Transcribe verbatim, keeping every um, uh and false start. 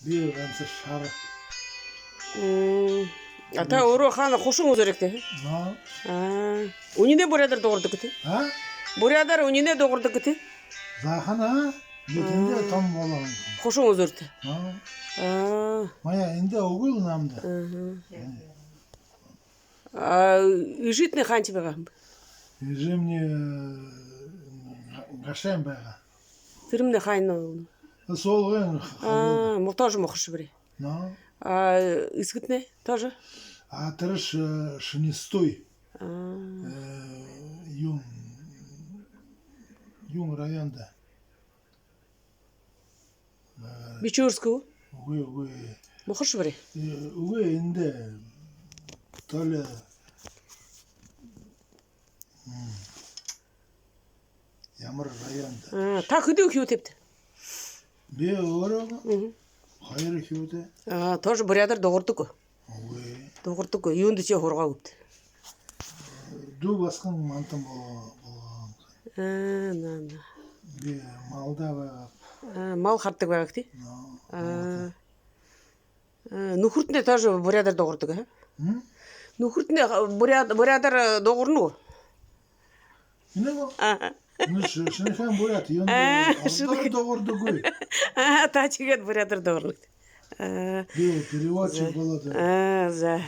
Би ганса шара. М. А та өөрөө хаана, Хушуун-Үзүүр гүт? Но. А. Үнинэй буряадаар дуугардаг гүт? А? Буряадаар үнинэй дуугардаг гүт? Заахан, а? Би тэндэ А. том болоһон. Хушуун-Үзүүртэ. Но. А. Мая эндэ үгыл намда. Аха. Э. А, эжытнай хаанахи байгаа юм? Эжымни, э, Гашан байгаа. Тэрэмнай хаанахи? Солгын. А, мо тоже Мухар-Шэбэри. Но. А эсэгэтнай тоже? А тэрэш, э, Шэнэстой. А. Э, юун, юун районда. Э, Бичурск гү? Үгы, үгы. Мухар-Шэбэри? Э, үгы, эндэ. То ли, м, ямар районда. А, та хэды үхибүүтэйбта? Би өөрөө Мгм. хоёр үхибүүтэй. А, тоже буряадаар дуугардаг гү? Үгы. Дуугардаг гү? Юундэ ши һургаагүйбта? Дүү басаган мантан болоо-, болоо. А, на, на. Би малда байгааб. А, мал хардаг байгаабта? Но, А. малда. А, нүхэртнай тоже буряадаар дуугардаг, а? М? Нүхэртнай, а, буряад-, буряадаар, а, дуугарна гү? Энээгү? Аха. Ну, ш-, шэнэхээн буряад, юундэ А, ородоор шэнэхээн. дуугардаггүй. А, та тиигээд буряадаар дуугарна. А. Би переводчик За. болоод байна. А, за.